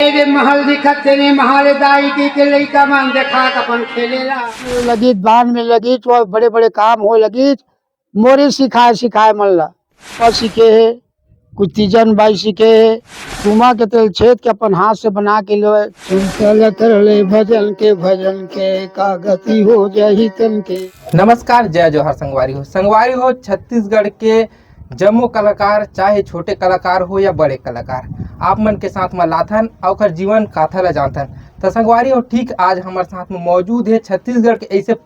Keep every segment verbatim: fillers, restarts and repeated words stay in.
तेरे महल दिखत तेरे महाले दाई के, के लइका मन देखा के अपन खेलेला। लगित बान में लगित, वो बड़े बड़े काम हो लगित, मोरे सिखाए सिखाए मन ला। पा सीखे हे, कुछ तीजन बाई सीखे हे, चूमा के तेल छेद के अपन हाथ से बना के ले। सुनता ल कर ले भजन के, भजन के का गति हो जाही तन के। नमस्कार, जय जोहार संगवारी हो। संगवारी हो, छत्तीसगढ़ के जम्मो कलाकार, चाहे छोटे कलाकार हो या बड़े कलाकार, आप मन के साथ म लाथन अउ ओकर जीवन गाथा ल जानथन। त संगवारी हो, ठीक आज हमर साथ म मौजूद हे छत्तीसगढ़ के ऐसे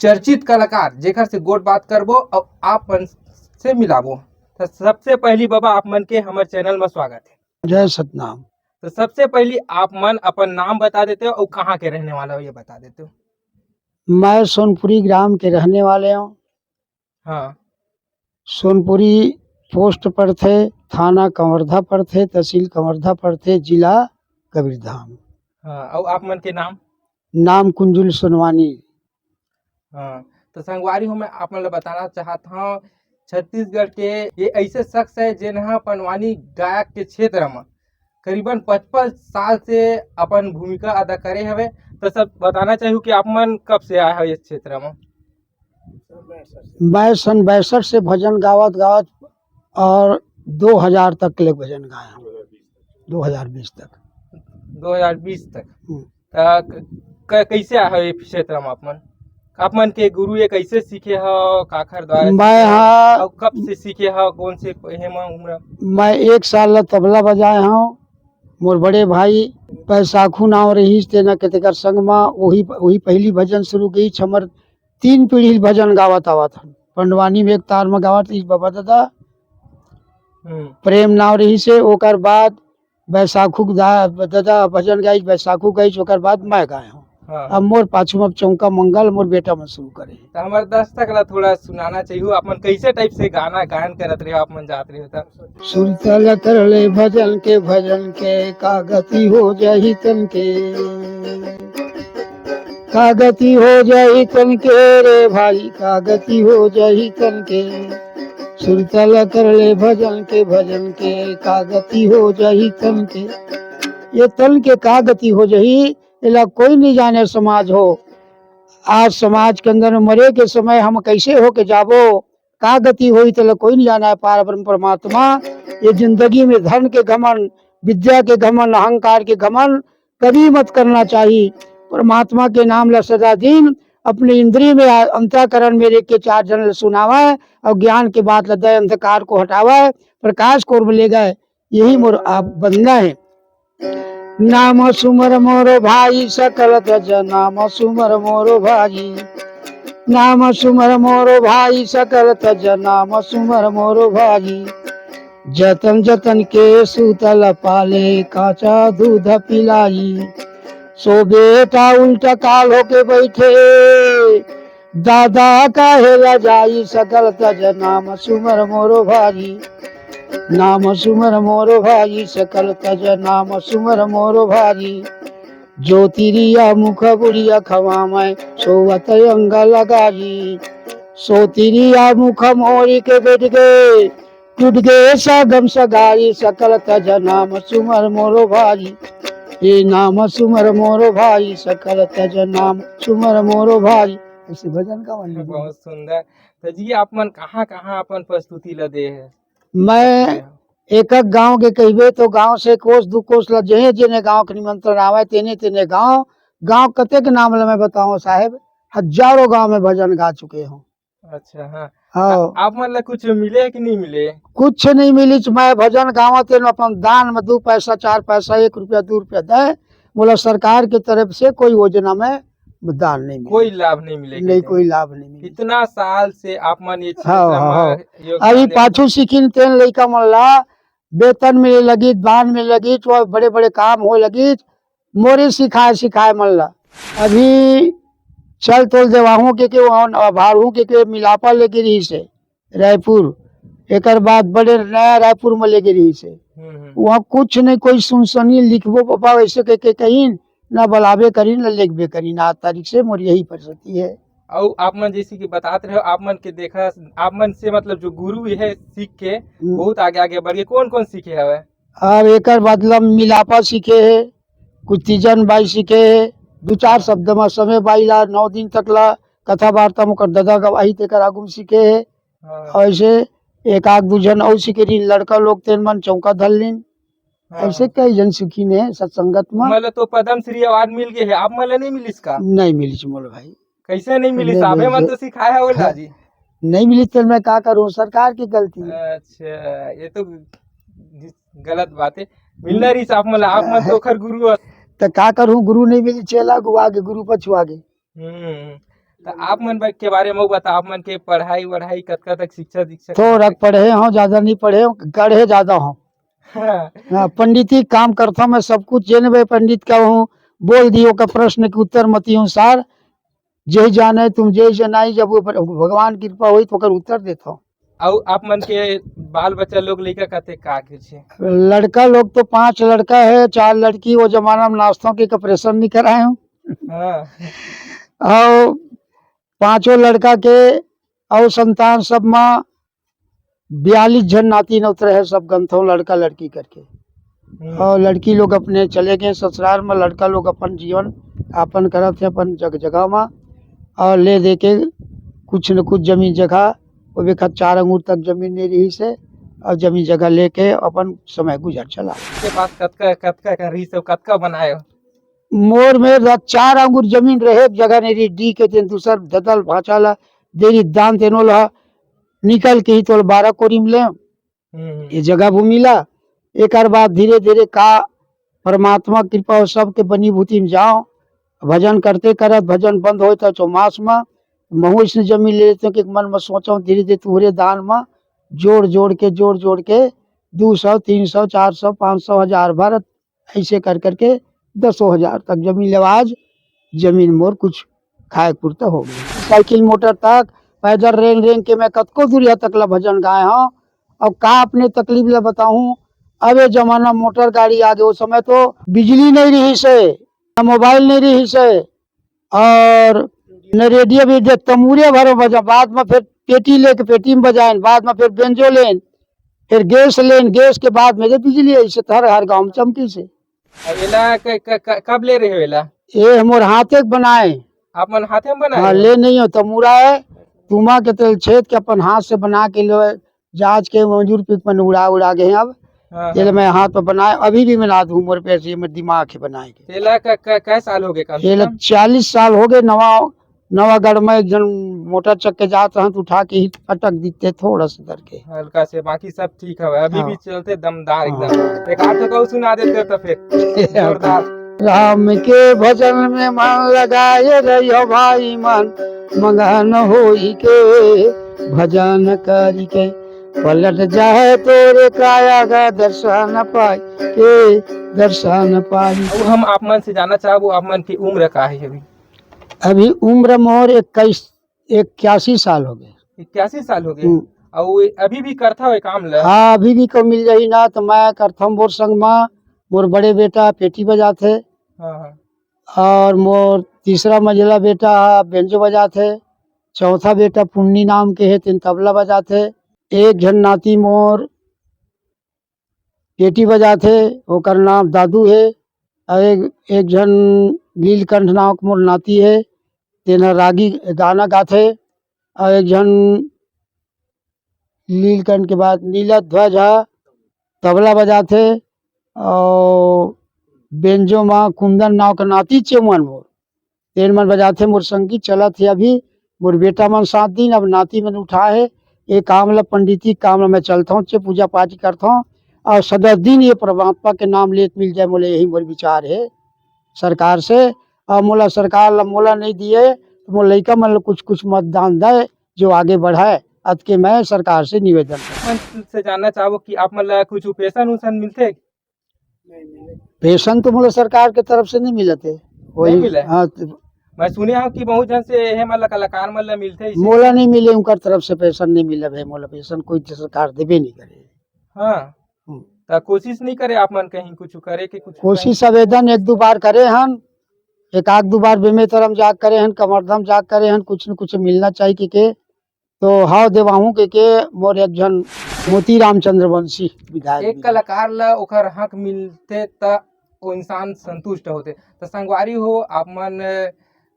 चर्चित कलाकार, जेकर से गोठ बात करबो अउ आप मन से मिलाबो। त सबसे पहली बाबा, आप मन के हमर चैनल म स्वागत हे। जय सतनाम। त सबसे पहली आप मन अपन नाम बता देते हो अउ कहाँ के रहने वाला हो, ये बता देते हो। मैं सोनपुरी ग्राम के रहने वाले हूँ। हाँ। सोनपुरी पोस्ट पड़थे, थाना कवर्धा पड़थे, तहसील कवर्धा पड़थे, जिला कबीरधाम। हाँ, अउ आप मन के नाम? नाम कुंजुल सोनवानी। हाँ, त संगवारी हो, मैं आप मन ल बताना चाहत हौं, छत्तीसगढ़ के ये ऐसे शख्स है, जेन ह पंडवानी गायक के क्षेत्र म करीबन पचपन साल से अपन भूमिका अदा करे हवे। त सब बताना चाहूँ कि आप मन कब से आए हो इस क्षेत्र म? मैं सन बैसठ से भजन गावत गावत और दो हज़ार तक ले भजन गाए हूँ, दो हज़ार बीस तक। दो हज़ार बीस तक। हम्म। त क-, क-, कैसे आए हो ये क्षेत्र में आप मन? आप मन के गुरु ये कैसे सीखे हो, काखर द्वारा मैं सीखे हो? हाँ। और कब से सीखे हो, कौन से हे म उम्र? मैं एक साल ला तबला बजाए हूँ। मोर बड़े भाई बैसाखू नाव रहीस, तेना के तेकर संग म वही, वही पहली भजन शुरू की। हमर तीन पीढ़ी भजन गावत आवत हन। पंडवानी में एक तार में गावत रहीस बाबा दादा, हम्म। प्रेम नाव रहीस हे। ओकर बाद बैसाखू के दा-, दादा भजन गाइस, बैसाखू गाइस, ओकर बाद मैं गाए हूँ। हाँ। अब मोर पाछू में चौका मंगल मोर बेटा मन शुरू करे। त हमर दर्शक ला थोड़ा सुनाना चाहिए, आप मन कैसे टाइप से गाना गायन करत रहे हो, आप मन जात रहे हो त? सुरता ल कर ले भजन के, भजन के का गति हो जाही तन के, का गति हो जाही तन के रे भाई, का गति हो जाही तन के। सुरता ल कर ले भजन के, भजन के का गति हो जाही तन के। ये तन के का गति हो जाही, एला कोई नहीं जाने समाज हो। आज समाज के अंदर मरे के समय हम कैसे होके जाबो, का गति होई, तेला कोई नहीं जाना है। पार ब्रह्म परमात्मा, ये जिंदगी में धन के घमंड, विद्या के घमंड, अहंकार के घमंड कभी मत करना चाहिए। परमात्मा के नाम ला सदा दिन अपने इंद्रिय में आ-, अंतःकरण में रेख के चार जन ला सुनावे और ज्ञान के बात ला दे, अंधकार को हटावे, प्रकाश को ओर ले गए। यही मोर आप बंदना है। नाम सुमर मोरो भाई सकल तज नाम सुमर मोरो भाई। नाम सुमर मोरो भाई सकल तज नाम सुमर मोरो भाई। जतन जतन के सूतल पाले काचा दूध पिलाई। सो बेटा उल्टा काल होके बैठे। दादा काहे लजाई सकल तज नाम सुमर मोरो भाई। नाम सुमर मोरो भाई सकल तज नाम सुमर मोरो भाई। ज्योतिरिया मुख बुढ़िया खवा मैं सोवत अंग लगाई। सोतिरिया मुख मोरी के बैठ गए। टूट गए सागम सगाई सकल तज नाम सुमर मोरो भाई। ये नाम सुमर मोरो भाई सकल तज नाम सुमर मोरो भाई। ऐसे भजन का मन बहुत सुंदर। तो जी, आप मन कहाँ कहाँ अपन प्रस्तुति ल दे है? मैं एक एक गांव के कहिबे तो गांव से कोस दू कोस ल जेहे जेने गांव के निमंत्रण आवे, तेने तेने गांव, गांव कते के नाम ल मैं बताऊं साहेब, हजारों गांव में भजन गा चुके हूँ। अच्छा, हाँ। हाँ। आ-, आप मन ला कुछ मिले कि नहीं मिले? कुछ नहीं मिली। मैं भजन गावत हूँ, अपन दान में दो पैसा, चार पैसा, एक रुपया, दो रुपया दे, मोला सरकार के तरफ से कोई योजना में दान नहीं मिले। कोई लाभ नहीं मिले नहीं, कहते हैं। कोई लाभ नहीं मिले। इतना साल से आप मन ये क्षेत्र हाँ, हाँ, में हाँ। योगदान अभी दे पाछू सीखिन तेन लइका मन ला वेतन मिले लगी, दान मिले लगी, तो बड़े बड़े काम हो लगी। मोरे सिखाए सिखाए मन ला। अभी चल तोल देवाहूँ के, के वहाँ भाड़ू के, के मिलापा लेके रही से रायपुर। एकर बाद बड़े नया रायपुर में लेके रही से। हम्म, हम्म। वहाँ कुछ नहीं, कोई सुनसनी लिखबो पापा वैसे के, के कहीं ना बलाबे करी, ना लिखबे करी, ना आज तारीख से मोर यही परिस्थिति है। अउ आप मन जैसे कि बतात रहे हो, आप मन के देखा, आप मन से मतलब जो गुरु है सीख के हम्म। बहुत आगे आगे बढ़ गए। कौन कौन सीखे हवे? अब एकर बदला मिलापा सीखे हे, कुछ तीजन बाई सीखे हे, दू चार शब्द म समय बाई ला नौ दिन तक ला कथा वार्ता म ओकर ददा गवाही तेकर आगू म सीखे हे। हाँ। ऐसे एक आध दू झन अउ सीखे रहिन, लड़का लोग तेन मन चौका धर लीन। हाँ। ऐसे कई झन सीखिन हे सत्संगत म। मतलब तो पद्म श्री अवार्ड मिल गए हे, आप मन ला नहीं मिलिस का? नहीं मिलिस मोला भाई। कैसे नहीं मिलिस? नहीं, अबे नहीं, मन ये तो सिखाए हो हाँ। जी। नहीं मिलिस तो मैं का करूँ, सरकार की गलती है। अच्छा, ये तो गलत बात है। मिलना रहिस आप मन ला, आप मन तो हाँ। ओखर गुरु हो। तो का करूँ, गुरु नहीं मिली, चेला गुआ गे, गुरु पछुआ गे। हम्म, तो आप मन ब-, के बारे में बता, आप मन के पढ़ाई वढ़ाई कतका तक शिक्षा दीक्षा थोड़ा कहाँ तक? पढ़े हूँ, ज्यादा नहीं पढ़े हूँ, गढ़े ज्यादा हूँ। हाँ। हाँ, पंडिती काम करता हूँ मैं, सब कुछ जेन बे पंडित का हूँ, बोल दी ओकर प्रश्न के उत्तर मती अनुसार, जय जाने तुम जय जनाई, जब वो भगवान कृपा होई तो ओकर उत्तर देता हूँ। अउ आप मन के बाल बच्चा लोग लइका कते का के छे? लड़का लोग तो पांच लड़का है, चार लड़की, वो जमाना में नाश्तों के ऑपरेशन नहीं कराए हूँ। हाँ। अउ पांचों लड़का के अउ संतान सब मा बयालीस झन नाती नौत रहे, सब गंथों लड़का लड़की करके। हम्म। अउ लड़की लोग अपने चले गए ससुराल मा, लड़का लोग अपन जीवन यापन करत हे अपन जग जगह मा, अउ ले दे के कुछ न कुछ जमीन जगह, वो बेखत चार अंगूर तक जमीन नहीं रहिस हे, अउ जमीन जगह लेके अपन समय गुजर चला। के पास कतका, कतका का रहिस हे, कतका बनाए हो? मोर में र-, चार अंगूर जमीन रहे, जगह नहीं रही, डी के तेन दूसर ददल भांचा ला दे रही दान, तेनो ला निकल के ही तोल बारह कोरी में ले हम्म। ये जगह भूमि ला। एकर बाद धीरे धीरे का परमात्मा कृपा हो, सबके बनी भूति में जाओ, भजन करते करत भजन बंद होए तो चौमास में महू इसने जमीन ले लेते हो कि मन में सोचो धीरे धीरे तुहरे दान में जोड़ जोड़ के, जोड़ जोड़ के दो सौ, तीन सौ, चार सौ, पाँच सौ, हजार भर ऐसे कर करके दसों हजार तक जमीन लेवा। आज जमीन मोर कुछ खाए पुरता हो गई। साइकिल मोटर तक पैदल रेंग रेंग के मैं कतको दूरिया तक ला भजन गाए हूँ। अब का अपने तकलीफ ला बताऊँ, अब ये जमाना मोटर गाड़ी आ गए, उस समय तो बिजली नहीं रहिस हे, ना मोबाइल नहीं रहिस हे, अउ न रेडियो भी दे, तमूरे भर में बजा, बाद में फिर पेटी लेके पेटी में बजाएन, बाद में फिर बेंजो लेन, फिर गैस लेन, गैस के बाद में जे बिजली ऐसे हर, हर गाँव में चमकी से। अब एला क-, क-, क-, कब ले रहे हो एला? ये हमर हाथे के बनाए। आप मन हाथे में बनाए हाँ, हो? ले नहीं हो, तमूरा है, तुमा के तेल छेद के अपन हाथ से बना के लो, जांच के मजूर पिक मन उड़ा उड़ा गए हैं अब। हाँ, तेल हाँ। मैं हाथ पे बनाए, अभी भी बना दूँ, मोर पे से, मोर दिमाग है बनाए के। तेला क-, क-, कै साल हो गए कम से ये ला कम? चालीस साल हो गए। नवा, नवागढ़ में एक जन मोटर चक के जात रहन, तो उठा के ही पटक दीते थोड़ा सा करके। हल्का से, बाकी सब ठीक हवे, अभी हाँ। भी चलते दमदार हाँ। एकदम। एक आध ठो कहूँ सुना देते तो फिर। जोरदार। राम के भजन में मन लगाए रहियो भाई मन, मगन होई के भजन करी के, पलट जाए तोरे काया गा दर्शन पाई के, दर्शन पाई। अब हम आप मन से जानना चाहबो, आप मन की उम्र का है अभी? अभी उम्र मोर इक्कीस, इक्यासी साल हो गए। इक्यासी साल हो गए? हम्म। अउ अभी भी करथा हो काम ल? हाँ, अभी भी कोई मिल जाही ना, तो मैं करथम। मोर संग मा मोर बड़े बेटा पेटी बजाथे। हाँ, हाँ। अउ मोर तीसरा मंझला बेटा बेंजो बजाथे। चौथा बेटा पुन्नी नाम के हे, तेन तबला बजाथे। एक झन नाती मोर पेटी बजाथे, ओकर नाम दादू हे। अउ एक, एक झन नीलकंठ नाम के मोर नाती हे, तेन ह रागी गाना गाथे। अउ एक झन नीलकंठ के बाद नीला ध्वज ह तबला बजाथे, अउ बेंजो म कुंदन नाव के नाती चेमन मोर, तेन मन बजाथे। मोर संगी चलत हे अभी, मोर बेटा मन सात दिन, अब नाती मन उठा हे। ये काम ल, पंडिती काम ल मैं चलथौं, चे पूजा पाठ करथौं, अउ सदा दिन ये परमात्मा के नाम लेत मिल जाए, मोला यही मोर विचार हे सरकार से। अउ मोला सरकार ल मोला नहीं दिए, तो मोर लइका मन ल कुछ कुछ मतदान दे, जो आगे बढ़े, अतके मैं सरकार से निवेदन करथौं। मन से जानना चाहबो कि आप मन ल कुछ पेंशन उशन मिलथे? पेंशन तो मोला सरकार के तरफ से नहीं मिलत हे। वही, नहीं मिले? हाँ, तो मैं सुने हूँ कि बहुत झन से हे मन ला कलाकार मन ला मिलथे इसे। मोला नहीं मिले, उनकर तरफ से पेंशन नहीं मिला भाई, मोला पेंशन कोई सरकार देबे नहीं करे। हाँ। हम्म। त कोशिश नहीं करे आप मन कहीं कुछ करे के, कुछ कोशिश कहीं? आवेदन एक दो बार करे हन, एक आध दो बार बेमेतरम जाग करे हन, कमरधम जाग करे हन, कुछ न कुछ मिलना चाहिए के, के। तो हाव देवाहूँ के, के मोर एक झन मोतीराम चंद्रवंशी विधायक। एक कलाकार ला ओकर हक मिलथे त वो इंसान संतुष्ट होथे। त संगवारी हो, आप मन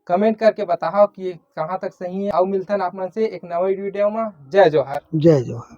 कमेंट करके बताओ कि कहाँ तक सही है। अउ मिलथन आप मन से एक नवा वीडियो में। जय जोहार। जय जोहार।